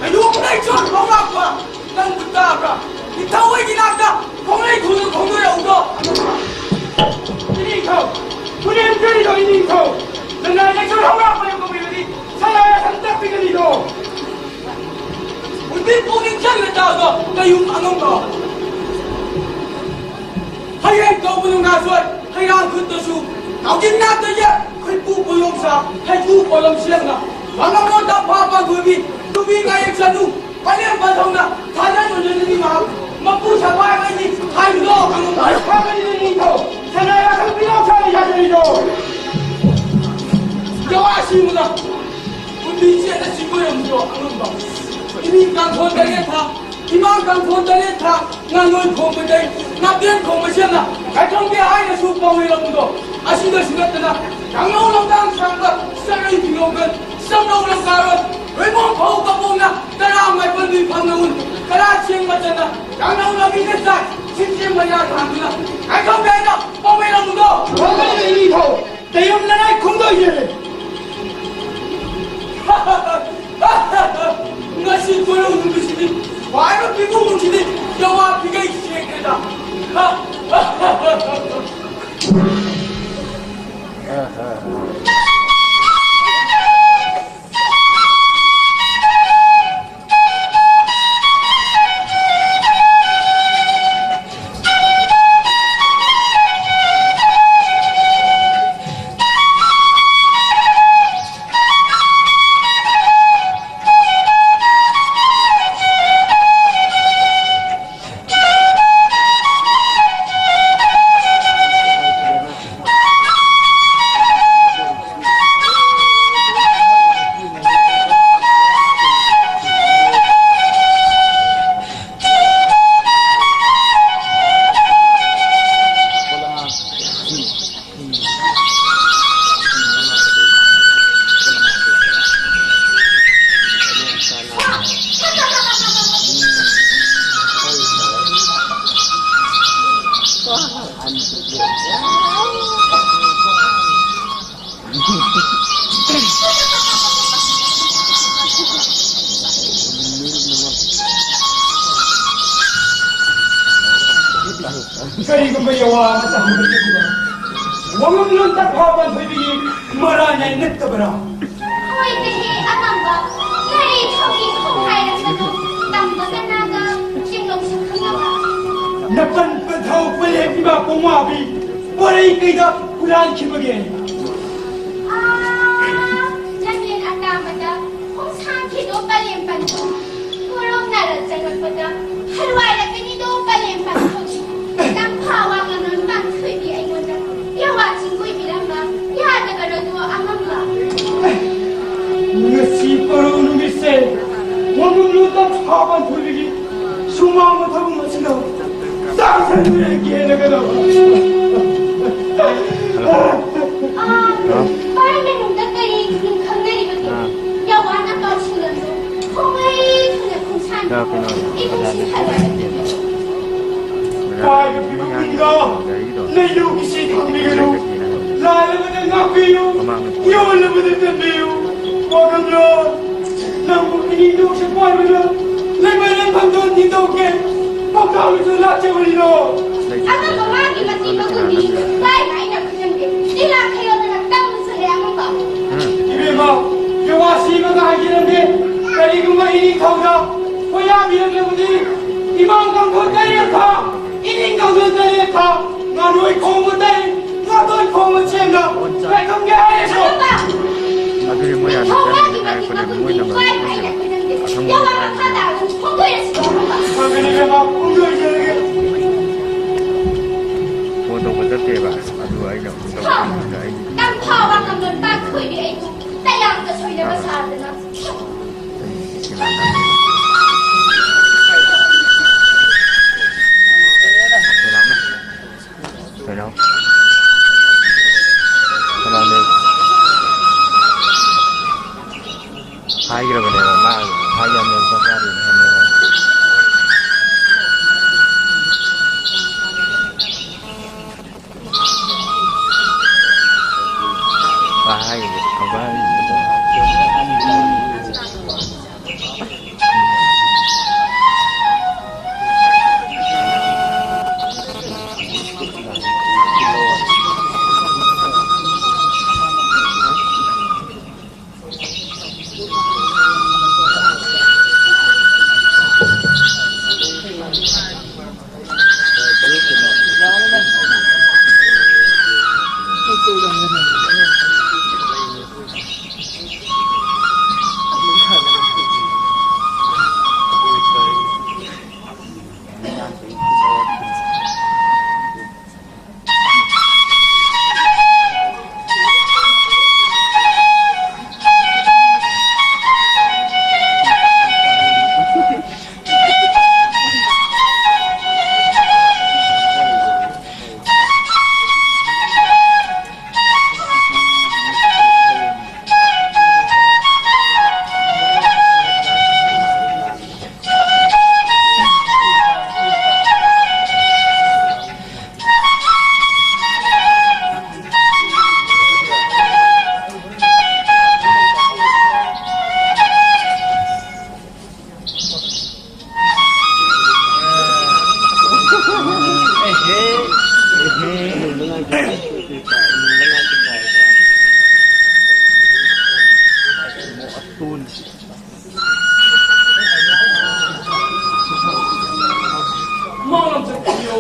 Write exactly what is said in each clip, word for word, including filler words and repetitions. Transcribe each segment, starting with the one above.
ꯑꯌꯨꯛ ꯂꯩꯆꯣꯜ ꯐꯥꯎꯔꯛꯄ ꯅꯪꯕꯨ ꯇꯥꯕ꯭ꯔꯥ? ꯅꯤꯡꯊꯧ ꯑꯩꯒꯤ ꯅꯥꯛꯇ ꯈꯣꯡꯂꯩ ꯈꯨꯅꯨ ꯈꯣꯡꯗꯣꯔꯛꯎꯗꯣ꯫ ꯏꯅꯤꯡꯊꯧ, ꯈꯨꯅꯦꯝ ꯆꯠꯂꯤꯗꯣ ꯏꯅꯤꯡꯊꯧ, ꯅꯪꯅ ꯂꯩꯆꯣꯜ ꯍꯧꯔꯛꯄꯅ ꯀꯧꯕꯤꯕꯗꯤ ꯁꯉꯥꯏ ꯑꯁꯪ ꯇꯛꯄꯤꯒꯅꯤꯗꯣ꯫ ꯍꯧꯖꯤꯛ ꯄꯨꯛꯅꯤꯡ ꯆꯪꯅ ꯇꯥꯕ ꯀꯌꯨꯝ ꯑꯉꯝꯕ꯫ ꯍꯌꯦꯡ ꯀꯧꯕ ꯅꯨꯡꯅꯥꯁꯣꯏ ꯍꯩꯔꯥꯡ ꯈꯨꯠꯇꯁꯨ ꯅꯥꯎꯖꯤꯟ ꯅꯥꯠꯇ ꯌꯦꯛ ꯈꯣꯏꯄꯨ ꯄꯣꯌꯣꯝꯁꯥ ꯍꯩꯀꯨ ꯄꯣꯂꯝ ꯁꯦꯝꯅ ꯃꯉꯝꯂꯣꯟꯗ ꯐꯥ ꯄꯥꯡꯊꯣꯏꯕꯤ ꯅꯨꯄꯤ ꯉꯥꯌꯦꯛ ꯆꯅꯨ ꯄꯂꯦꯝ ꯄꯟꯊꯧꯅ ꯊꯥꯖꯟ ꯎꯖꯅꯤꯡꯉꯤ ꯃꯍꯥꯛ ꯃꯄꯨ ꯁꯛꯄꯥꯏ ꯑꯃꯅꯤ ꯍꯥꯏꯕꯗꯣ ꯑꯉꯝꯕ ꯐꯥꯕꯅꯤ ꯅꯤꯡꯊꯧ ꯁꯅꯥ ꯌꯥꯈꯪ ꯄꯤꯅꯥꯎ ꯁꯥꯅ ꯌꯥꯖꯔꯤꯗꯣ꯫ ꯖꯋꯥ ꯁꯤꯃꯨꯅ ꯀꯨꯝꯕꯤ ꯆꯦꯠꯅ ꯁꯤꯒꯣꯏꯔꯝꯗ꯭ꯔꯣ ꯑꯉꯝꯕ? ꯏꯃꯤꯡ ꯀꯥꯡꯊꯣꯟ ꯇꯔꯦꯠ ꯊꯥ, ꯏꯃꯥꯡ ꯀꯥꯡꯊꯣꯟ ꯇꯔꯦꯠ ꯊꯥ, ꯉꯥꯉꯣꯏ ꯈꯣꯡꯕꯗꯩ ꯉꯥꯄꯦꯟ ꯈꯣꯡꯕ ꯁꯦꯝꯅ ꯀꯥꯏꯊꯣꯡꯒꯦ ꯍꯥꯏꯅꯁꯨ ꯄꯥꯎꯃꯤꯔꯝꯗꯣ꯫ ꯑꯁꯤꯗꯁꯨ ꯅꯠꯇꯅ ꯀꯥꯡꯉꯧ ꯂꯝꯗꯥꯡ ꯁꯥꯡꯕ ꯆꯔꯩ ꯐꯤꯉꯧꯒꯜ ꯆꯝꯂꯧ ꯂꯝꯀꯥꯔꯣꯜ ꯂꯣꯏꯃꯣꯡ ꯐꯧ ꯀꯕꯣꯡꯅ ꯇꯔꯥ ꯃꯥꯏꯄꯟꯕꯤ ꯐꯝꯅ ꯎꯟ ꯇꯔꯥ ꯆꯦꯡ ꯃꯆꯟꯅ ꯀꯥꯡꯉꯧ ꯂꯝꯕꯤꯗ ꯆꯥꯏ꯫ ꯁꯤꯡ ꯃꯌꯥ ꯊꯥꯡꯗꯨꯅ ꯉꯥꯏꯈꯣ, ꯉꯥꯏꯈꯣ, ꯄꯥꯎꯃꯩ ꯂꯝꯗꯣ! ꯄꯥꯎꯃꯩ ꯂꯝꯗꯣ! ꯇꯩꯔꯝꯅꯉꯥꯏ ꯈꯨꯝꯗꯣꯏꯅꯦ! ꯉꯁꯤ ꯀꯣꯏꯔꯧ ꯅꯨꯃꯤꯠꯁꯤꯗꯤ ꯈ꯭ꯋꯥꯏꯕ ꯄꯤꯕꯨꯡꯁꯤꯗꯤ ꯌꯥꯋꯥ ꯄꯤꯒꯩ ꯁꯦꯡꯈ꯭ꯔꯦꯗ! ꯀꯔꯤꯒꯨꯝꯕ ꯌꯥꯋꯥ ꯑꯃꯇ ꯍꯪꯖꯒꯦ꯫ ꯋꯥꯉꯝꯂꯣꯟ ꯇꯞꯐꯥ ꯄꯥꯟꯊꯣꯏꯕꯤꯒꯤ ꯃꯔꯥꯜ ꯌꯥꯏ ꯅꯠꯇꯕꯔꯥ? ꯍꯣꯏ, ꯀꯍꯦ ꯑꯉꯝꯕ, ꯀꯔꯤ ꯊꯧꯒꯤ ꯈꯣꯡꯍꯥꯏꯔꯛꯄꯅꯣ? ꯇꯝꯕ ꯀꯅꯥꯒ, ꯆꯤꯡꯂꯧꯁꯨ ꯈꯪꯉꯕ? ꯅꯄꯟ ꯄꯟꯊꯧ ꯄꯂꯦꯝ ꯏꯃꯥ ꯄꯣꯡꯃꯥꯕꯤ ꯄꯣꯔꯩ ꯀꯩꯗ ꯍꯨꯔꯥꯟꯈꯤꯕꯒꯦ? ꯑꯥ, ꯂꯝꯖꯦꯟ ꯑꯇꯥꯕꯗ ꯈꯣꯡꯁꯥꯡꯈꯤꯗꯣ ꯄꯂꯦꯝ ꯄꯟꯊꯧ꯫ ꯀꯣꯔꯣꯝꯅꯔ ꯆꯪꯂꯛꯄꯗ ꯍꯜꯋꯥꯏꯔꯛꯀꯅꯤꯗꯣ ꯄꯂꯦꯝ ꯄꯟꯊꯧ꯫ ꯇꯝꯐꯥ ꯋꯥꯉꯝꯂꯣꯟ ꯄꯥꯟꯊꯣꯏꯕꯤ ꯑꯩꯉꯣꯟꯗ ꯌꯥꯋꯥ ꯆꯤꯡꯒꯣꯏꯕꯤꯔꯝꯕ ꯌꯥꯗꯕꯔꯗꯣ ꯑꯉꯝꯕ꯫ ꯉꯁꯤ ꯄꯔꯧ ꯅꯨꯃꯤꯠꯁꯦ ꯋꯥꯉꯝꯂꯣꯟ ꯇꯝꯐꯥ ꯄꯥꯟꯊꯣꯏꯕꯤꯒꯤ ꯁꯨꯃꯥꯡ ꯃꯊꯛ ꯑꯁꯤꯗ ꯆꯥꯛ ꯁꯟꯗꯨꯅ ꯀꯦꯜꯂꯒꯗꯕ꯫ ꯑꯥ, ꯄꯥꯏ ꯃꯅꯨꯡꯗ ꯀꯔꯤ ꯈꯪꯅꯔꯤꯕꯒꯦ? ꯑꯥ꯫ ꯌꯥꯋꯥꯅ ꯄꯥꯎ ꯁꯤꯡꯂꯝꯂꯣ꯫ ꯈꯣꯡꯂꯩ ꯊꯨꯅ ꯈꯣꯡꯁꯥꯟ꯫ ꯀꯩꯅꯣ, ꯏꯃꯨꯡꯁꯤ ꯍꯜꯂꯛꯂꯒꯦ꯫ ꯍꯥꯏꯕ ꯐꯤꯕꯝꯁꯤꯡꯗꯣ ꯅꯩꯅꯨ ꯏꯁꯩ ꯈꯪꯕꯤꯒꯅꯨ꯫ ꯂꯥꯜꯂꯕꯗ ꯉꯥꯛꯄꯤꯌꯨ, ꯌꯣꯜꯂꯕꯗ ꯀꯟꯕꯤꯌꯨ꯫ ꯋꯥꯉꯝꯂꯣꯟ ꯅꯪꯕꯨ ꯏꯅꯤꯡꯗꯧꯁꯦ ꯄꯥꯏꯕꯗ ꯂꯩꯃꯔꯦꯟ ꯐꯝꯗꯣꯟ ꯊꯤꯟꯗꯣꯛꯀꯦ꯫ ꯄꯥꯎꯇꯥꯛꯂꯨꯁꯨ ꯂꯥꯛꯆꯕꯅꯤꯅꯣ꯫ ꯑꯃ ꯃꯃꯥꯒꯤ ꯃꯆꯤ ꯃꯒꯨꯟꯗꯤ ꯏꯀꯥꯏ ꯍꯥꯏꯅ ꯈꯨꯖꯟꯗꯦ꯫ ꯏꯂꯥ ꯈꯩꯔꯣꯗꯅ ꯇꯝꯃꯨꯁꯨ ꯍꯦ ꯑꯃꯨꯛꯀ꯫ ꯏꯕꯦꯝꯃ, ꯌꯣꯒꯥ ꯁꯤꯕꯒ ꯍꯥꯏꯖꯔꯝꯒꯦ꯫ ꯀꯔꯤꯒꯨꯝꯕ ꯏꯅꯤꯡꯊꯧꯗ ꯈꯣꯏꯌꯥꯕꯤꯔꯛꯂꯕꯗꯤ ꯏꯃꯥ ꯀꯥꯡꯊꯣꯟ ꯇꯔꯦꯠ ꯊꯥ, ꯏꯅꯤꯡ ꯀꯥꯡꯊꯣꯟ ꯇꯔꯦꯠ ꯊꯥ, ꯉꯥꯅꯣꯏ ꯈꯣꯡꯕ ꯇꯔꯦꯠ, ꯉꯥꯇꯣꯟ ꯈꯣꯡꯕ ꯁꯦꯝꯅ ꯂꯩꯐꯝꯒꯦ ꯍꯥꯏꯔꯁꯨ꯫ ꯑꯗꯨꯗꯤ ꯃꯣꯏ ꯍꯥꯟꯅ ꯆꯠꯂꯤꯉꯩ ꯍꯥꯏꯔꯛꯄꯅꯦ, ꯃꯣꯏ ꯅꯝꯕꯔ ꯈꯪꯗꯦꯕ꯫ ꯑꯁꯪꯕ ꯍꯥꯏꯔꯛꯄꯅꯦ꯫ ꯐꯒꯅꯤ ꯏꯕꯦꯝꯃ, ꯄꯨꯡ ꯂꯣꯏꯖꯔꯒꯦ꯫ ꯐꯣꯟ ꯇꯧꯕ ꯆꯠꯇꯦꯕ, ꯑꯗꯨ ꯑꯩꯅ ꯑꯃꯨꯛ ꯇꯧꯕ ꯀꯥꯟꯗ ꯑꯩꯗꯤ ꯅꯪ ꯐꯥꯎꯕ ꯉꯝꯂꯣꯏ ꯄꯥꯛꯊꯣꯏꯕꯤ ꯑꯩꯕꯨ ꯇꯌꯥꯝꯅ ꯁꯣꯏꯅꯕ ꯁꯥꯗꯅ꯫ ꯑꯩ ꯁꯤ ꯂꯥꯛꯑꯒ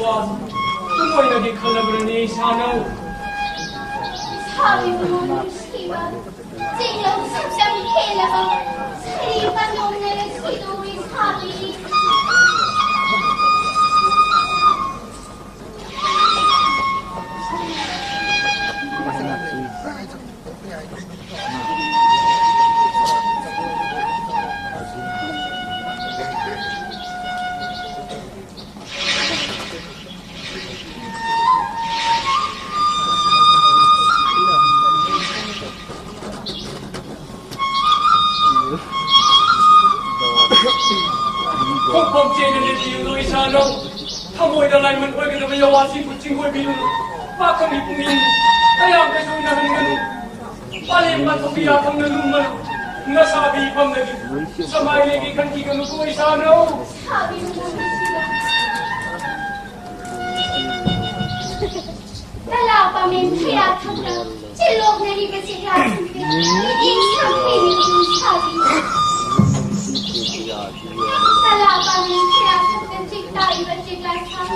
ꯋꯥ ꯇꯨꯡꯑꯣꯏꯅꯗꯤ ꯈꯜꯂꯕ꯭ꯔꯅꯦ ꯏꯁꯥꯅꯧ? ꯁꯥꯕꯤꯕꯨ ꯅꯨꯡꯁꯤꯕ, ꯆꯤꯡꯂꯧ ꯁꯛꯆꯝ ꯍꯦꯜꯂꯕ, ꯁꯥꯔꯤ ꯄꯥꯟꯗꯣꯝꯅ ꯂꯩꯁꯤꯗꯧꯔꯤ ꯁꯥꯕꯤ꯫ ꯈꯣꯡꯐꯝ ꯆꯦꯟꯅ ꯂꯦꯞꯄꯤꯌꯨ ꯏꯁꯥꯅꯧ꯫ ꯊꯃꯣꯏꯗ ꯂꯥꯏꯃꯟ ꯑꯣꯏꯒꯗꯕ ꯌꯥꯋꯥꯁꯤꯡꯕꯨ ꯆꯤꯡꯒꯣꯏꯕꯤꯔꯨꯅꯨ꯫ ꯄꯥꯈꯪꯒꯤ ꯄꯨꯛꯅꯤꯡ ꯀꯌꯥꯝ ꯀꯩꯁꯨꯅꯍꯟꯒꯅꯨ꯫ ꯄꯥꯂꯦꯝ ꯄꯥꯟꯊꯣꯛꯄꯤ ꯌꯥꯐꯝꯅ ꯂꯨꯝꯃꯅꯨ꯫ ꯅꯁꯥꯕꯤ ꯐꯝꯅꯒꯤ ꯁꯃꯥꯏ ꯂꯩꯒꯦ ꯈꯟꯈꯤꯒꯅꯨꯀꯣ ꯏꯁꯥꯅꯧ꯫ ꯁꯥꯕꯤ ꯃꯣꯏꯁꯤꯗ ꯅꯂꯥ ꯄꯥꯃꯦꯟ ꯈꯌꯥ ꯊꯛꯅ ꯆꯤꯜꯂꯣꯛꯅꯔꯤꯕ ꯆꯤꯛꯂꯥꯁꯤꯡꯁꯦ ꯃꯤꯠꯌꯦꯡ ꯁꯥꯡ ꯄꯤꯔꯤꯕꯗꯨ ꯁꯥꯕꯤ꯫ ꯅꯂꯥ ꯄꯥꯃꯦꯟ ꯈꯌꯥ ꯊꯛꯅ ꯆꯤꯛ ꯇꯥꯔꯤꯕ ꯆꯤꯛꯂꯥ ꯁꯥꯡ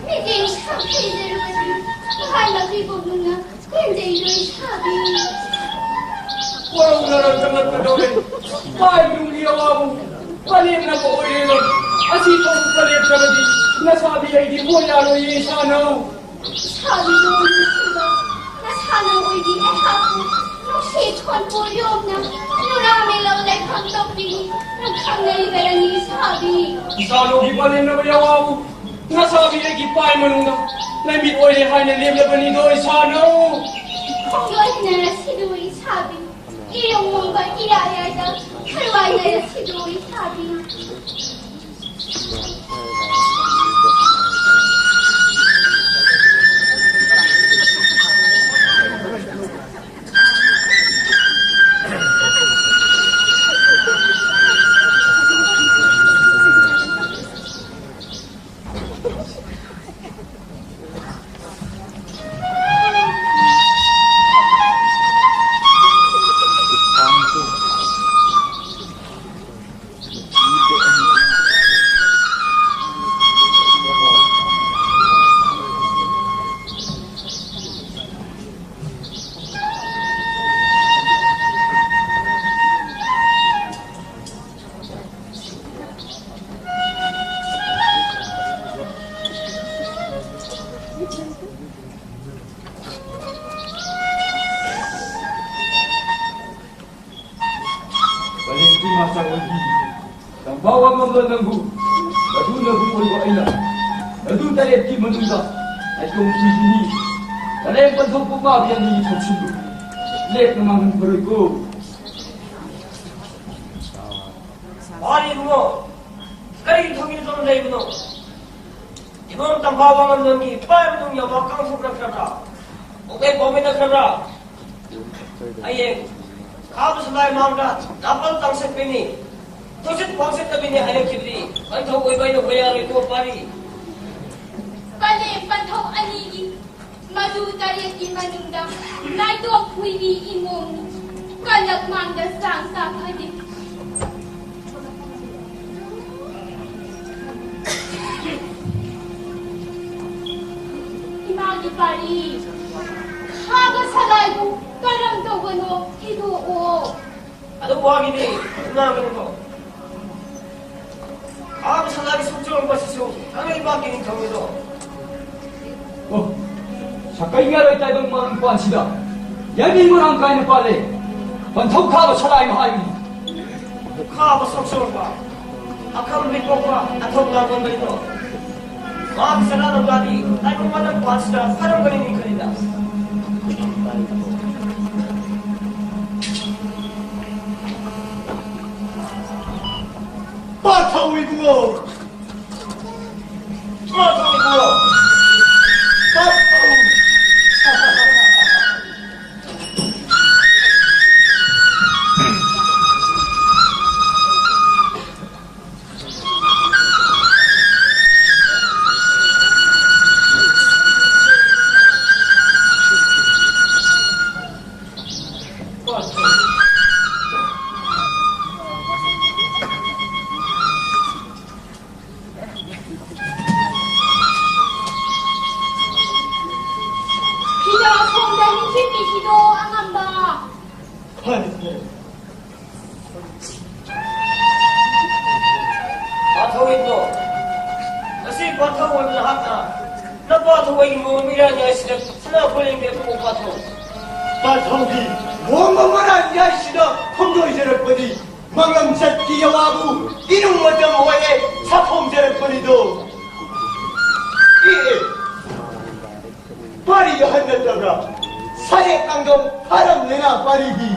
ꯃꯤꯠꯌꯦꯡ ꯁꯥꯡ ꯄꯤꯖꯔꯨꯕꯗꯨ ꯃꯍꯥꯛꯅ ꯄꯤꯕꯣꯛꯅꯨꯅ ꯄꯦꯟꯖꯩꯔꯣꯏ ꯁꯥꯕꯤ꯫ ꯋꯥꯔꯧꯅꯔ ꯆꯪꯂꯛꯀꯗꯧꯔꯦ꯫ ꯄꯥꯏ ꯅꯨꯡꯒꯤ ꯑꯋꯥꯕꯕꯨ ꯄꯂꯦꯝꯅꯕ ꯑꯣꯏꯔꯦꯅꯦ꯫ ꯑꯁꯤ ꯐꯥꯎꯕ ꯄꯂꯦꯝꯅꯕꯗꯤ ꯅꯁꯥꯕꯤ ꯑꯩꯗꯤ ꯃꯣꯏ ꯌꯥꯔꯣꯏꯌꯦ ꯏꯁꯥꯅꯧ꯫ ꯁꯥꯕꯤꯕꯨ ꯅꯨꯡꯁꯤꯕ ꯅꯁꯥꯅꯧ ꯑꯣꯏꯕꯤ ꯑꯩꯍꯥꯛꯄꯨ ꯅꯨꯡꯁꯤ ꯈꯣꯟꯄꯣ ꯌꯣꯝꯅ ꯅꯨꯔꯥ ꯃꯦꯂꯧ ꯂꯩꯐꯝ ꯇꯧꯕꯤꯅꯤ꯫ ꯅꯪ ꯈꯪꯅꯔꯤꯕꯔꯅꯤ ꯁꯥꯕꯤ꯫ ꯏꯁꯥꯅꯧꯒꯤ ꯄꯂꯦꯝꯅꯕ ꯌꯥꯋꯥꯕꯨ ꯅꯁꯥꯕꯤ ꯑꯩꯒꯤ ꯄꯥꯏ ꯃꯅꯨꯡꯗ ꯂꯩꯃꯤꯠ ꯑꯣꯏꯔꯦ ꯍꯥꯏꯅ ꯂꯦꯞꯂꯕꯅꯤꯗꯣ ꯏꯁꯥꯅꯧ꯫ ꯈꯣꯡꯂꯣꯏꯅꯔꯁꯤꯗꯨ ꯏꯁꯥꯕꯤ꯫ ꯏꯌꯣꯡ ꯃꯣꯡꯕ ꯏꯌꯥ ꯌꯥꯏꯗ ꯈꯜꯋꯥꯏꯅꯔꯁꯤꯗꯨ ꯏꯁꯥꯕꯤ꯫ ꯃꯆꯥ ꯑꯣꯏꯕꯤ, ꯇꯝꯐꯥ ꯋꯥꯉꯝꯂꯣꯟ ꯅꯪꯕꯨ ꯃꯗꯨ ꯅꯕꯨ ꯑꯣꯏꯕ ꯑꯩꯅ ꯃꯗꯨ ꯇꯔꯦꯠꯀꯤ ꯃꯅꯨꯡꯗ ꯅꯥꯏꯇꯣꯝ ꯊꯤꯕꯤꯅꯤ꯫ ꯀꯔꯦꯝ ꯄꯟꯊꯣꯛꯄ ꯃꯥꯕꯤ ꯑꯅꯤꯒꯤ ꯊꯧꯁꯤꯜꯗꯨ ꯂꯦꯞꯅ ꯃꯥꯡꯍꯟꯈꯔꯣꯏꯀꯣ꯫ ꯋꯥꯔꯤ ꯏꯕꯨꯡꯉꯣ, ꯀꯔꯤ ꯊꯧꯒꯤꯗꯨꯅ ꯂꯩꯕꯅꯣ? ꯏꯕꯨꯡ ꯇꯝꯐꯥ ꯋꯥꯉꯝꯂꯣꯟꯒꯤ ꯄꯥꯏꯕ ꯅꯨꯡ ꯌꯥꯎꯕ ꯀꯥꯡꯊꯣꯛꯅꯈ꯭ꯔꯕ꯭ꯔꯥ? ꯄꯣꯛꯂꯩ ꯄꯥꯎꯃꯤꯟꯅꯈ꯭ꯔꯕ꯭ꯔꯥ? ꯍꯌꯦꯡ ꯈꯥꯕ ꯁꯂꯥꯏ ꯃꯥꯡꯗ ꯅꯥꯄꯜ ꯇꯥꯡꯁꯠꯄꯤꯅꯤ, ꯊꯧꯁꯤꯠ ꯈ꯭ꯋꯥꯡꯁꯤꯠꯇꯕꯤꯅꯤ ꯍꯥꯏꯔꯛꯈꯤꯕꯗꯤ ꯄꯟꯊꯧ ꯑꯣꯏꯕ ꯑꯩꯅ ꯑꯣꯏꯔꯔꯣꯏꯀꯣ ꯄꯥꯔꯤ꯫ ꯀꯂꯦ ꯄꯟꯊꯧ ꯑꯅꯤꯒꯤ ꯃꯗꯨ ꯇꯔꯦꯠꯀꯤ ꯃꯅꯨꯡꯗ ꯅꯥꯏꯇꯣꯝ ꯐꯨꯏꯕꯤ ꯏꯃꯣꯝꯅꯤ꯫ ꯀꯜꯂꯛ ꯃꯥꯡꯗ ꯆꯥꯡ ꯆꯥ ꯐꯗꯦ꯫ ꯏꯃꯥꯒꯤ ꯄꯥꯔꯤ, ꯈꯥꯕ ꯁꯂꯥꯏꯕꯨ ꯀꯔꯝ ꯇꯧꯕꯅꯣ ꯊꯤꯗꯣꯛꯑꯣ꯫ ꯑꯗꯨ ꯋꯥꯒꯤꯗꯤ ꯉꯥꯡꯒꯅꯨꯀꯣ꯫ ꯈꯥꯕ ꯁꯂꯥꯏꯒꯤ ꯁꯨꯝ ꯆꯨꯔꯝꯕꯁꯤꯁꯨ ꯀꯪꯂꯩꯄꯥꯛꯀꯤ ꯅꯤꯡꯊꯧꯅꯤꯗꯣ꯫ ꯑꯣ, ꯁꯀꯩ ꯉꯥꯔꯣꯏ ꯇꯥꯏꯕꯪ ꯃꯥꯡꯄꯥꯟꯁꯤꯗ ꯌꯥꯏꯃꯤ ꯃꯔꯥꯡ ꯀꯥꯏꯅ ꯄꯥꯜꯂꯦ꯫ ꯄꯟꯊꯧ ꯈꯥꯕ ꯁꯂꯥꯏꯅ ꯍꯥꯏꯕꯅꯤ꯫ ꯈꯥꯕ ꯁꯣꯛꯆꯣꯔꯕ, ꯑꯈꯝ ꯂꯤꯛꯄ ꯑꯊꯧ ꯂꯥꯡꯕ ꯂꯩꯕ꯭ꯔꯣ? ꯃꯍꯥꯛꯀꯤ ꯁꯅꯥ ꯂꯝꯒꯥꯗꯤ ꯇꯥꯏꯕꯪ ꯃꯥꯂꯪ ꯄꯥꯟꯁꯤꯗ ꯐꯔꯝꯒꯅꯤ ꯈꯜꯂꯤꯗ꯫ ꯄꯥꯊꯧ ꯏꯕꯨꯡꯉꯣ! ꯄꯥꯊꯧ ꯏꯕꯨꯡꯉꯣ! ꯄꯥꯊꯧ! ꯐꯤꯗꯥ ꯁꯣꯝꯗ ꯅꯤꯡꯁꯤꯡꯕꯤꯈꯤꯗꯣ ꯑꯉꯝꯕ꯫ ꯍꯣꯏ, ꯍꯣꯏ꯫ ꯄꯥꯊꯧ ꯏꯕꯨꯡꯉꯣ, ꯉꯁꯤ ꯄꯥꯊꯧ ꯑꯣꯏꯕ ꯅꯍꯥꯛꯅ ꯅꯄꯥꯊꯧ ꯑꯩꯒꯤ ꯃꯣꯡ ꯃꯤꯔꯥꯟ ꯌꯥꯏꯁꯤꯗ ꯁꯅꯥ ꯈꯣꯏꯔꯦꯡꯒꯤ ꯑꯄꯨꯟꯕ ꯄꯥꯊꯧ꯫ ꯄꯥꯊꯧꯒꯤ ꯃꯣꯡ ꯃꯔꯥꯟ ꯌꯥꯏꯁꯤꯗ ꯈꯣꯡꯗꯣꯏꯖꯔꯛꯄꯅꯤ꯫ ꯃꯉꯝꯆꯠꯀꯤ ꯌꯥꯋꯥꯕꯨ ꯏꯅꯨꯡ ꯃꯇꯝ ꯑꯣꯏꯔꯦ ꯁꯥꯐꯣꯡꯖꯔꯛꯄꯅꯤꯗꯣ꯫ ꯑꯦ, ꯑꯦ, ꯄꯥꯔꯤ ꯑꯍꯟ ꯅꯠꯇꯕ꯭ꯔꯥ? ꯁꯔꯦꯛ ꯀꯥꯡꯖꯣꯝ ꯐꯔꯝꯂꯦꯅ ꯄꯥꯔꯤꯗꯤ꯫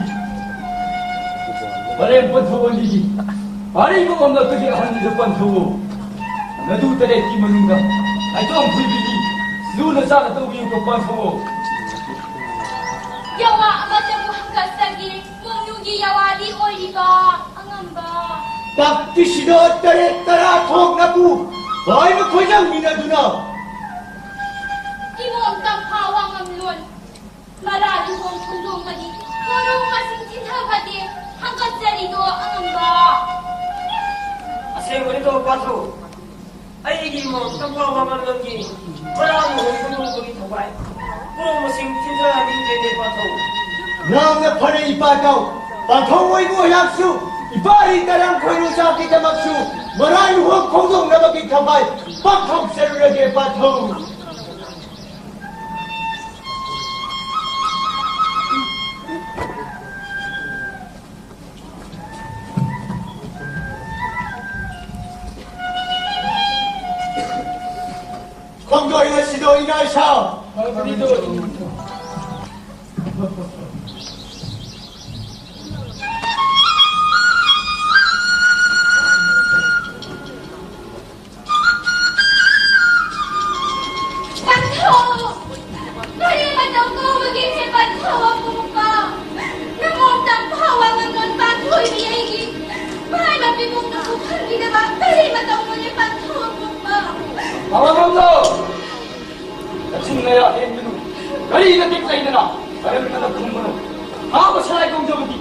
ꯄꯔꯦꯡ ꯄꯟꯊꯧ ꯑꯅꯤꯒꯤ ꯄꯥꯔꯤ ꯃꯉꯝꯂꯛꯄꯒꯤ ꯑꯍꯟꯅꯤꯗ ꯄꯟꯊꯧꯑꯣ꯫ ꯅꯗꯨ ꯇꯔꯦꯠꯀꯤ ꯃꯅꯨꯡꯗ ꯅꯥꯏꯇꯣꯝ ꯐꯨꯏꯕꯤꯒꯤ ꯂꯨꯅ ꯆꯥꯅ ꯇꯧꯕꯤꯌꯨꯀꯣ ꯄꯟꯊꯧꯑꯣ꯫ ꯌꯥꯋꯥ ꯑꯃꯠꯇꯕꯨ ꯍꯪꯒꯠꯆꯒꯦ꯫ ꯃꯣꯡꯅꯨꯒꯤ ꯌꯥꯋꯥꯗꯤ ꯑꯣꯏꯔꯤꯕ ꯑꯉꯝꯕ꯫ ꯇꯥꯛꯄꯤꯁꯤꯗ ꯇꯔꯦꯠ ꯇꯔꯥ ꯊꯣꯛꯅꯕꯨ ꯂꯣꯏꯅ ꯈꯣꯏꯖꯪꯃꯤꯟꯅꯗꯨꯅ꯫ ꯏꯃꯣꯝ ꯇꯝꯐꯥ ꯋꯥꯉꯝꯂꯣꯟ ꯃꯔꯥ ꯂꯨꯍꯣꯡ ꯈꯣꯡꯗꯣꯡꯕꯗꯤ ꯃꯣꯔꯣꯡ ꯃꯁꯤꯡ ꯊꯤꯟꯊꯕꯗꯤ ꯍꯪꯒꯠꯆꯔꯤꯗꯣ ꯑꯉꯝꯕ꯫ ꯑꯁꯦꯡꯕꯅꯤꯗꯣ ꯄꯥꯊꯧ꯫ ꯑꯩꯒꯤ ꯏꯃꯣꯝ ꯇꯝꯐꯥ ꯋꯥꯉꯝꯂꯣꯟꯒꯤ ꯃꯔꯥ ꯂꯨꯍꯣꯡ ꯈꯣꯡꯗꯣꯡꯕꯒꯤ ꯊꯧꯒꯥꯏ ꯃꯣꯔꯣꯡ ꯃꯁꯤꯡ ꯊꯤꯟꯊꯍꯟꯅꯤꯡꯗ꯭ꯔꯦꯅꯦ ꯄꯥꯊꯧ꯫ ꯌꯥꯝꯅ ꯐꯔꯦ ꯏꯄꯥꯊꯧ꯫ ꯄꯥꯊꯧ ꯑꯣꯏꯕꯨ ꯑꯩꯍꯥꯛꯁꯨ ꯏꯄꯥꯔꯤ ꯇꯔꯥꯝ ꯈꯣꯏꯔꯨ ꯆꯥꯛꯀꯤꯗꯃꯛꯁꯨ ꯃꯔꯥ ꯂꯨꯍꯣꯡ ꯈꯣꯡꯗꯣꯡꯅꯕꯒꯤ ꯊꯧꯒꯥꯏ ꯄꯥꯡꯊꯣꯛꯆꯔꯨꯔꯒꯦ ꯄꯥꯊꯧ꯫ ꯈꯣꯡꯗꯣꯏ ꯑꯁꯤꯗꯣ ꯏꯅꯥ ꯏꯁꯥ꯫ ꯄꯟꯊꯧ! ꯀꯔꯤ ꯃꯇꯧ ꯇꯧꯕꯒꯦ ꯍꯦ ꯄꯟꯊꯧ ꯑꯄꯣꯛꯄ? ꯅꯃꯣꯝ ꯇꯝꯐꯥ ꯋꯥꯉꯝꯂꯣꯟ ꯄꯥꯟꯊꯣꯏꯕꯤ ꯑꯩꯒꯤ ꯃꯥꯏ ꯃꯄꯤꯕꯨꯡꯅ ꯄꯨꯈꯝꯒꯤꯗꯃꯛ ꯀꯔꯤ ꯃꯇꯧꯅꯣꯅꯦ ꯄꯟꯊꯧ ꯑꯄꯣꯛꯄ? ꯋꯥꯉꯝꯂꯣꯟ! ꯅꯆꯤꯟ ꯅꯌꯥ ꯍꯦꯟꯒꯅꯨ꯫ ꯀꯔꯤꯗ ꯇꯦꯛ ꯂꯩꯗꯅ ꯀꯔꯝꯅ ꯈꯨꯝꯕꯅꯣ? ꯍꯥ, ꯃꯁꯥꯏ ꯀꯧꯖꯕꯗꯤ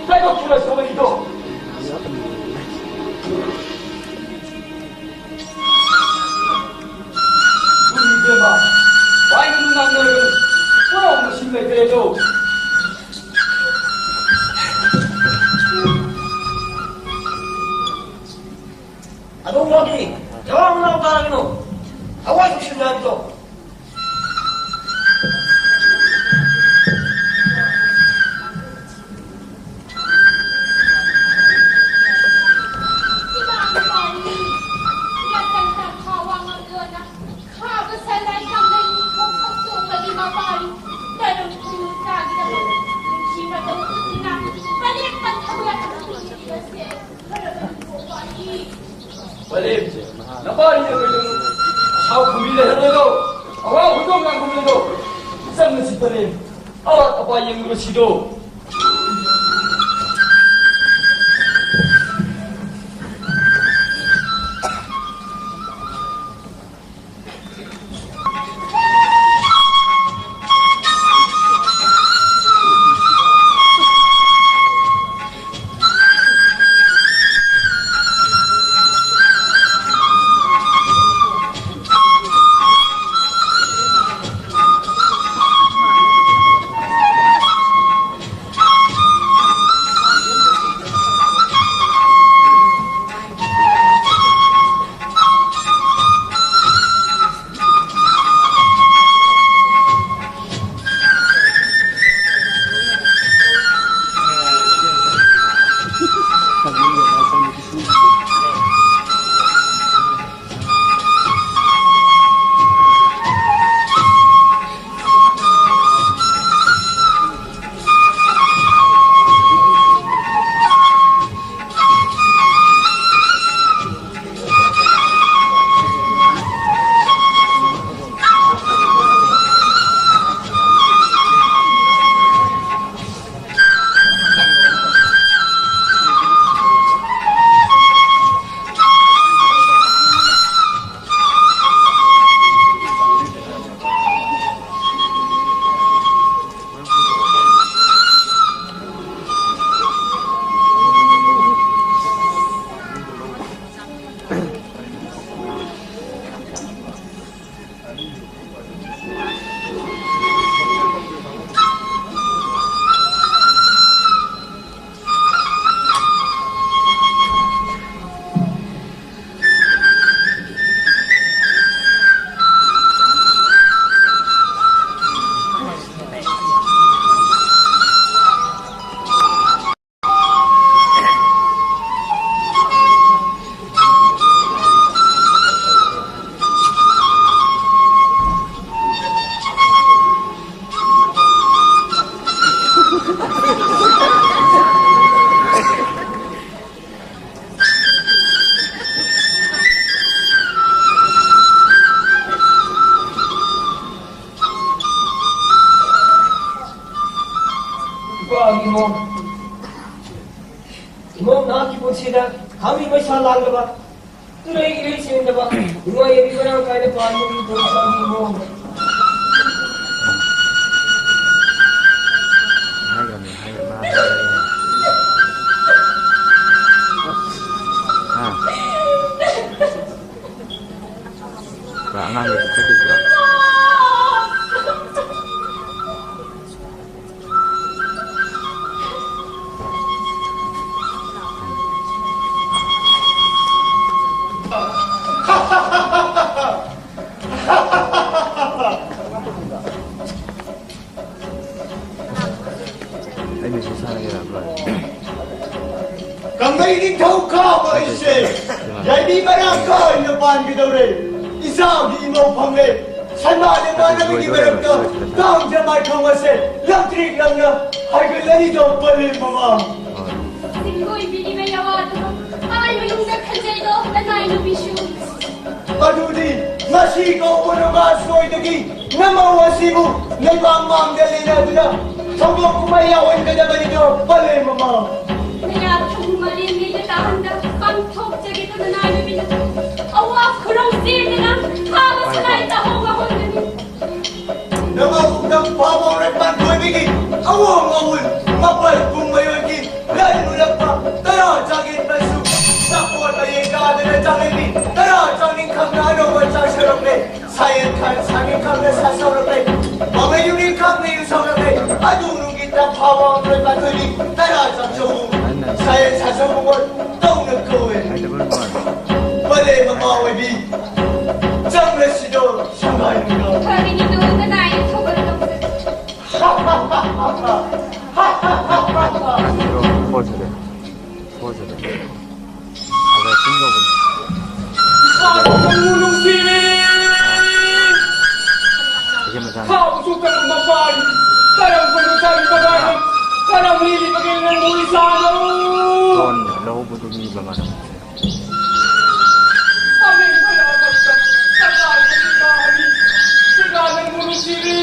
ꯂꯥꯏꯕꯛ ꯈꯔ ꯁꯣꯛꯂꯤꯗꯣ꯫ ꯏꯕꯦꯝꯃ, ꯄꯥꯏꯒꯅꯨ, ꯉꯥꯡꯅꯔꯒꯅꯨ꯫ ꯄꯨꯔꯥ ꯃꯁꯤꯡ ꯂꯩꯇ꯭ꯔꯦꯗꯣ꯫ ꯑꯗꯣꯝ ꯋꯥꯒꯤ ꯖꯋꯥꯕ ꯃꯅꯥꯎ ꯇꯥꯔꯒꯅꯨ꯫ ꯊꯋꯥꯏ ꯆꯨꯞꯁꯤꯟꯅꯕꯗꯣ꯫ ꯅꯄꯥ ꯏꯅ ꯀꯩꯗꯧꯅꯣ? ꯁꯥꯎ ꯈꯨꯝꯕꯤ ꯂꯩꯍꯜꯂꯣꯏꯗꯣ꯫ ꯑꯋꯥ ꯍꯨꯏꯗꯣ ꯉꯥꯡ ꯈꯨꯝꯕꯤꯗꯣ꯫ ꯏꯆꯝꯅ ꯁꯤꯠꯄꯅꯦ꯫ ꯑꯋꯥꯠ ꯑꯄꯥ ꯌꯦꯡꯂꯨꯔꯁꯤꯗꯣ꯫ ꯍꯥꯃꯤ ꯄꯩꯁꯥ ꯂꯥꯡꯗꯕ, ꯇꯨꯔꯩ ꯏꯔꯩ ꯁꯦꯡꯗꯕ, ꯅꯨꯡꯉꯥꯏ ꯌꯥꯏꯕꯤ ꯃꯔꯥꯡ ꯀꯥꯏꯅ ꯄꯥꯟꯕꯒꯤ ꯊꯧꯔꯝꯒꯤ ꯃꯑꯣꯡꯗ꯫ ꯍꯥꯏꯈ꯭ꯔꯕꯅꯦ, ꯍꯥꯏꯈ꯭ꯔꯕꯅꯦ, ꯃꯥ ꯍꯥꯏꯈ꯭ꯔꯕꯅꯦ꯫ ꯍꯥ? ꯄꯨꯔꯥ ꯑꯉꯥꯡꯒꯤ ꯄꯤꯛꯆꯔ ꯄꯤꯛꯄ꯭ꯔꯥ? ꯑꯩ ꯃꯦꯁꯦꯖ ꯊꯥꯔꯒꯦ ꯂꯥꯛꯄ꯭ꯔꯥ? ꯀꯪꯂꯩ ꯅꯤꯡꯊꯧ ꯀꯥꯕ ꯑꯩꯁꯦ ꯌꯥꯏꯕꯤ ꯃꯔꯥꯡ ꯀꯥꯏꯅ ꯄꯥꯟꯒꯗꯧꯔꯦ꯫ ꯏꯆꯥꯒꯤ ꯏꯃꯧ ꯐꯪꯂꯦ꯫ ꯁꯟꯃꯥ ꯂꯩꯃꯥꯟꯅꯕꯒꯤ ꯃꯔꯛꯇ ꯇꯥꯡꯖ ꯃꯥꯏꯊꯣꯡ ꯑꯁꯦ ꯂꯪꯇ꯭ꯔꯤꯛ ꯂꯪꯅ ꯍꯥꯏꯒꯠꯂꯅꯤꯗꯣ ꯄꯂꯦꯝ ꯃꯃꯥ꯫ ꯍꯣꯏ꯫ ꯁꯤꯡꯒꯣꯏꯕꯤꯔꯤꯕ ꯌꯥꯋꯥꯗꯨ ꯑꯥꯏ ꯃꯅꯨꯡꯗ ꯈꯟꯖꯩꯗꯣ ꯀꯅꯥꯏ ꯅꯨꯄꯤꯁꯨ꯫ ꯑꯗꯨꯗꯤ ꯉꯁꯤ ꯀꯧꯕ ꯅꯨꯡꯒꯥ ꯁꯣꯏꯗꯒꯤ ꯅꯃꯧ ꯑꯁꯤꯕꯨ ꯂꯩꯕꯥꯛ ꯃꯥꯡꯗ ꯂꯩꯅꯗꯨꯅ ꯊꯧꯗꯣꯛ ꯀꯨꯝꯍꯩ ꯌꯥꯎꯍꯟꯒꯗꯕꯅꯤꯗꯣ ꯄꯂꯦꯝ ꯃꯃꯥ꯫ ꯅꯌꯥ ꯊꯧ ꯃꯥꯂꯦꯝ ꯃꯤꯗ ꯇꯥꯍꯟꯗ ꯄꯥꯡꯊꯣꯛꯆꯒꯦꯗꯅ ꯅꯥꯏꯕꯤꯅ ꯑꯋꯥ ꯈꯨꯔꯧ ꯆꯦꯟꯗꯅ ꯊꯥꯕ ꯁꯂꯥꯏ ꯇꯥꯍꯧꯕ ꯍꯣꯡꯒꯅꯤ꯫ ꯅꯃꯧꯗ ꯐꯥꯕꯧꯔ ꯄꯥꯟꯊꯣꯏꯕꯤꯒꯤ ꯑꯋꯣꯡ ꯑꯋꯨꯟ ꯃꯄꯜ ꯀꯨꯝꯕ ꯌꯣꯟꯈꯤ꯫ ꯂꯟ ꯃꯨꯔꯛꯄ ꯇꯔꯥ ꯆꯥꯒꯦꯟꯕꯁꯨ ꯆꯥꯄꯣꯠ ꯑꯌꯦꯡ ꯀꯥꯗꯅ ꯆꯥꯛꯂꯦꯟꯕꯤ ꯇꯔꯥ ꯆꯥꯅꯤꯡ ꯈꯪꯅ ꯑꯅꯧꯕ ꯆꯥꯛ ꯁꯧꯔꯛꯂꯦ꯫ ꯁꯥꯌꯦꯟ ꯈꯥꯟ ꯁꯥꯅꯤꯡ ꯈꯪꯅ ꯁꯥ ꯁꯧꯔꯛꯂꯦ꯫ ꯃꯃꯩ ꯌꯨꯅꯤꯡ ꯈꯪꯅ ꯌꯨ ꯁꯧꯔꯛꯂꯦ꯫ ꯑꯗꯨ ꯅꯨꯡꯒꯤ ꯇꯝꯐꯥ ꯋꯥꯡꯂꯣꯏ ꯄꯥꯟꯊꯣꯏꯕꯤ ꯇꯔꯥ ꯆꯥꯛꯆꯧꯕꯨ ꯁꯥꯌꯦꯟ ꯁꯥꯆꯧꯕꯨ ꯇꯧꯅ ꯀꯧꯋꯦ꯫ ꯄꯂꯦ ꯃꯃꯥ ꯑꯣꯏꯕꯤ ꯆꯪꯂꯁꯤꯗꯣ ꯁꯉꯥꯏ ꯅꯨꯡꯗꯣ꯫ ꯐꯔꯤꯅꯤꯗꯣ ꯀꯗꯥꯏꯗ ꯊꯧꯒꯠꯂꯛꯄ? Four seven. Four seven. ꯑꯗ ꯄꯨꯡ ꯌꯧꯕꯅꯤ꯫ ꯏꯁꯥꯕꯨ ꯅꯨꯡꯕꯨ ꯅꯨꯡꯁꯤꯔꯤ꯫ ꯁꯤꯒꯤ ꯃꯆꯥꯅꯤ꯫ ꯈꯥꯎꯁꯨ ꯀꯔꯝꯕ ꯄꯥꯔꯤ? ꯀꯔꯝꯕ ꯅꯨꯡꯁꯥꯒꯤ ꯕꯖꯥꯔꯅ? ꯀꯔꯝ ꯂꯤꯔꯤꯕꯒꯦ ꯅꯪꯕꯨ ꯏꯁꯥꯅꯣ? ꯐꯣꯟ ꯂꯧꯍꯧꯕꯗꯨꯒꯤ ꯃꯃꯥꯟꯅꯕ꯫ ꯑꯃꯦꯡꯕ ꯌꯥꯕ ꯁꯔꯀꯥꯔꯒꯤ ꯁꯤꯀꯥ ꯑꯅꯤ꯫ ꯁꯤꯀꯥ ꯅꯪꯕꯨ ꯅꯨꯡꯁꯤꯔꯤ꯫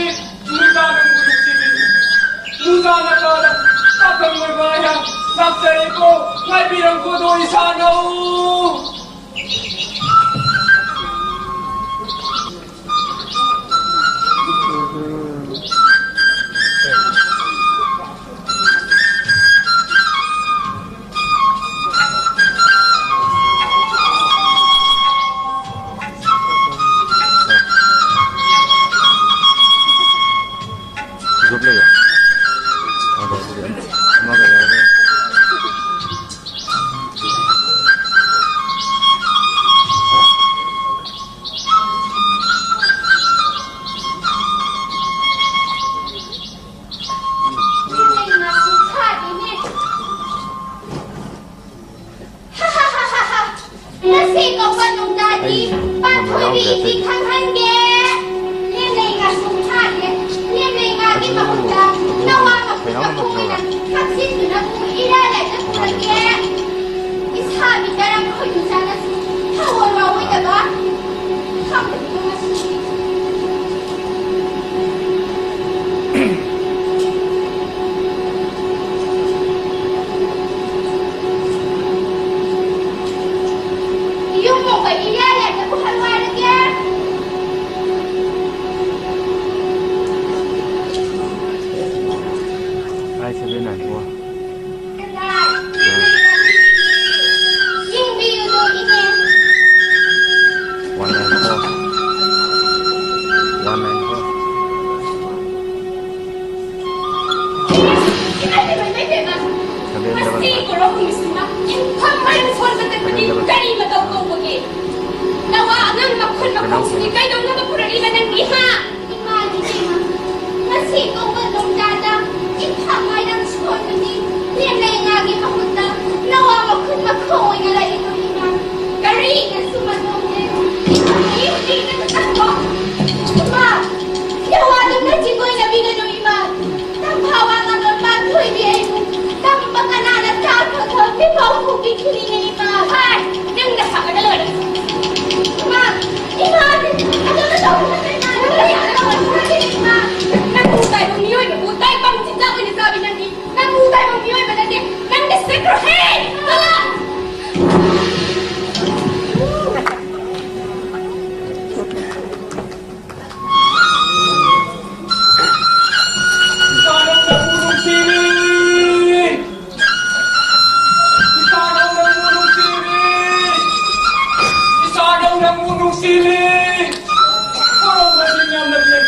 ꯅꯨꯡꯁꯥ ꯅꯪꯕꯨ ꯅꯨꯡꯁꯤꯔꯤ꯫ ꯅꯨꯡꯁꯥ ꯅꯠꯇ꯭ꯔꯒ ꯄꯥꯈꯪ ꯑꯣꯏꯕ ꯑꯩꯍꯥꯛ ꯂꯥꯛꯆꯔꯦꯀꯣ꯫ ꯉꯥꯏꯕꯤꯔꯝꯀꯣꯗꯣ ꯏꯁꯥ꯫ ꯍꯧꯖꯤꯛꯇꯤ ꯀꯩꯗꯧꯅꯕ ꯄꯨꯔꯛꯏꯕ ꯅꯪꯗꯤ, ꯍꯥ? ꯏꯃꯥ, ꯏꯕꯦꯝꯃ, ꯉꯁꯤ ꯀꯧꯕ ꯅꯣꯡꯖꯥꯗ ꯏꯐꯝ ꯃꯥꯏꯔꯪ ꯁꯣꯟꯕꯁꯤ ꯂꯦꯝꯅ ꯏꯉꯥꯒꯤ ꯃꯍꯨꯠꯇ ꯅꯋꯥ ꯃꯈꯨꯠ ꯃꯈꯣꯡ ꯑꯣꯏꯅ ꯂꯩꯔꯤꯕ ꯏꯃꯥ꯫ ꯀꯔꯤꯅꯁꯨ ꯃꯇꯣꯝꯗꯦ ꯏꯐꯝ ꯏꯐꯝ ꯏꯐꯝ ꯏꯃꯥ, ꯌꯥꯋꯥꯗꯨꯅ ꯆꯤꯡꯒꯣꯏꯅꯕꯤꯒꯅꯨ ꯏꯃꯥ꯫ ꯇꯝꯐꯥ ꯋꯥ ꯉꯝꯂꯕ ꯊꯣꯏꯕꯤ ꯑꯩꯕꯨ ꯇꯝꯕ ꯀꯅꯥꯅ ꯆꯥ ꯈꯛ ꯈꯛ ꯄꯤꯐꯥꯎ ꯐꯨꯕꯤꯈꯤꯅꯤꯡꯉꯤ ꯏꯃꯥ꯫ ꯍꯥꯏ, ꯅꯪꯅ ꯐꯒꯗ ꯂꯣꯏꯔꯦ꯫ ꯏꯃꯥ, ꯏꯃꯥ, ꯑꯗꯨꯝꯅ ꯇꯧꯒꯅꯨ ꯏꯃꯥ꯫ ꯏꯃꯥ, ꯅꯪꯕꯨ ꯇꯥꯏꯕꯪ ꯃꯤꯑꯣꯏꯕꯕꯨ ꯇꯥꯏꯕꯪ ꯆꯤꯟꯖꯥꯛ ꯑꯣꯏꯅ ꯆꯥꯕꯤ ꯅꯪꯗꯤ꯫ ꯅꯪꯕꯨ ꯇꯥꯏꯕꯪ ꯃꯤꯑꯣꯏꯕ ꯅꯠꯇꯦ꯫ ꯅꯪꯗꯤ ꯆꯠꯈ꯭ꯔꯣꯍꯦ꯫ ꯆꯠꯂꯣ꯫ ꯏꯆꯥꯅꯧ ꯅꯪꯕꯨ ꯅꯨꯡꯁꯤꯔꯤ! ꯏꯆꯥꯅꯧ ꯅꯪꯕꯨ ꯅꯨꯡꯁꯤꯔꯤ! ꯏꯆꯥꯅꯧ ꯅꯪꯕꯨ ꯅꯨꯡꯁꯤꯔꯤ! ꯀꯔꯝꯕ ꯆꯤꯡ ꯌꯥꯝꯅ ꯂꯩ?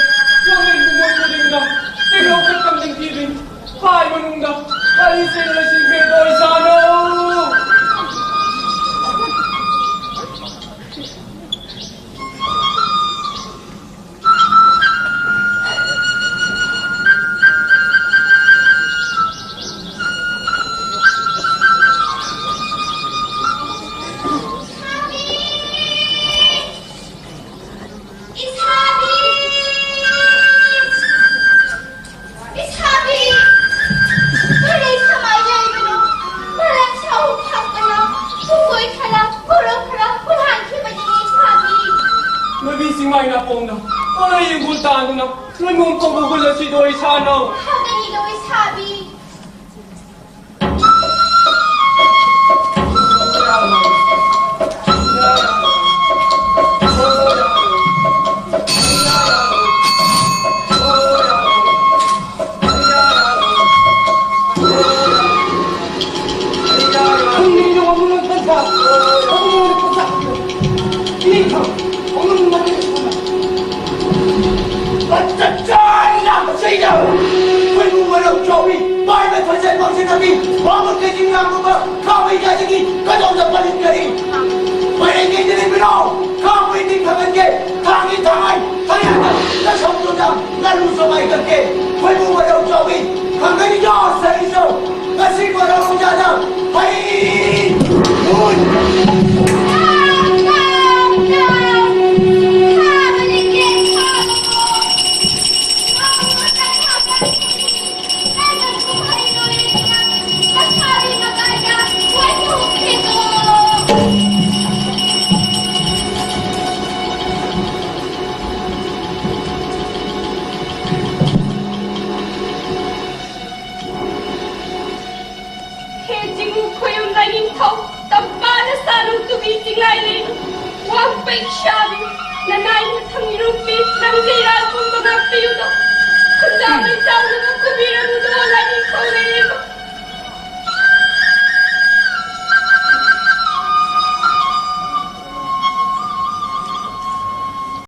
ꯌꯣꯡꯂꯦꯟ ꯄꯨꯡꯂꯣꯏ ꯈꯨꯗꯤꯡꯗ ꯆꯤꯡꯂꯧ ꯀꯛꯇꯝ ꯅꯤꯡꯊꯤꯕꯤ꯫ ꯐꯥꯏ ꯃꯅꯨꯡꯗ ꯀꯔꯤ ꯆꯦꯟ ꯂꯩꯁꯤꯟꯈ꯭ꯔꯦꯗꯣ ꯏꯆꯥꯅꯧ? ꯏꯁꯥꯕꯤ! ꯏꯁꯥꯕꯤ! ꯀꯔꯤ ꯀꯃꯥꯏ ꯂꯩꯕꯅꯣ? ꯃꯔꯛ ꯁꯥꯎ ꯐꯪꯕꯅ ꯄꯨꯡꯀꯣꯏ ꯈꯔ, ꯀꯣꯔꯧ ꯈꯔ ꯍꯨꯔꯥꯟꯈꯤꯕꯅꯤ ꯏꯁꯥꯕꯤ꯫ ꯅꯨꯄꯤ ꯆꯤꯡꯃꯥꯏ ꯅꯥꯄꯣꯝꯗ ꯄꯣꯂꯣꯏ ꯌꯦꯡꯒꯨꯜ ꯇꯥꯟꯗꯨꯅ ꯂꯣꯏꯃꯣꯝ ꯐꯥꯎꯕ ꯍꯨꯜꯂꯁꯤꯗꯣ ꯏꯁꯥꯅꯧ꯫ ꯐꯒꯅꯤꯗꯣ ꯏꯁꯥꯕꯤ꯫ ꯀꯥꯡꯃꯩꯗꯤ ꯈꯪꯍꯟꯒꯦ꯫ ꯊꯥꯡꯒꯤ ꯊꯥꯡꯉꯩ ꯊꯌꯥꯗ ꯅꯁꯝꯗꯨꯗ ꯉꯥꯅꯨ ꯆꯃꯥꯏ ꯀꯛꯀꯦ꯫ ꯈꯣꯏꯕꯨ ꯃꯔꯧ ꯆꯥꯎꯏ꯫ ꯈꯪꯒꯅꯤꯀꯣ ꯁꯔꯤꯁꯧ꯫ ꯉꯁꯤ ꯃꯔꯧ ꯆꯥꯗ ꯍꯩ ꯃꯨꯟ꯫ ꯍꯦ ꯆꯤꯡꯉꯨ ꯈꯣꯏꯌꯨꯝ ꯂꯥꯏꯅꯤꯡꯊꯧ, ꯇꯝꯄꯥꯛꯅ ꯁꯥꯔꯨ ꯇꯨꯕꯤ ꯆꯤꯡꯂꯥꯏ ꯂꯩ, ꯋꯥꯡꯄꯩ ꯁꯥꯕꯤ, ꯅꯅꯥꯏ ꯃꯊꯪ ꯏꯔꯨꯝꯕꯤ, ꯅꯪꯗꯤ ꯏꯔꯥꯜ ꯄꯨꯝꯕ ꯉꯥꯛꯄꯤꯌꯨꯗ꯫ ꯈꯨꯟꯖꯥꯎꯅ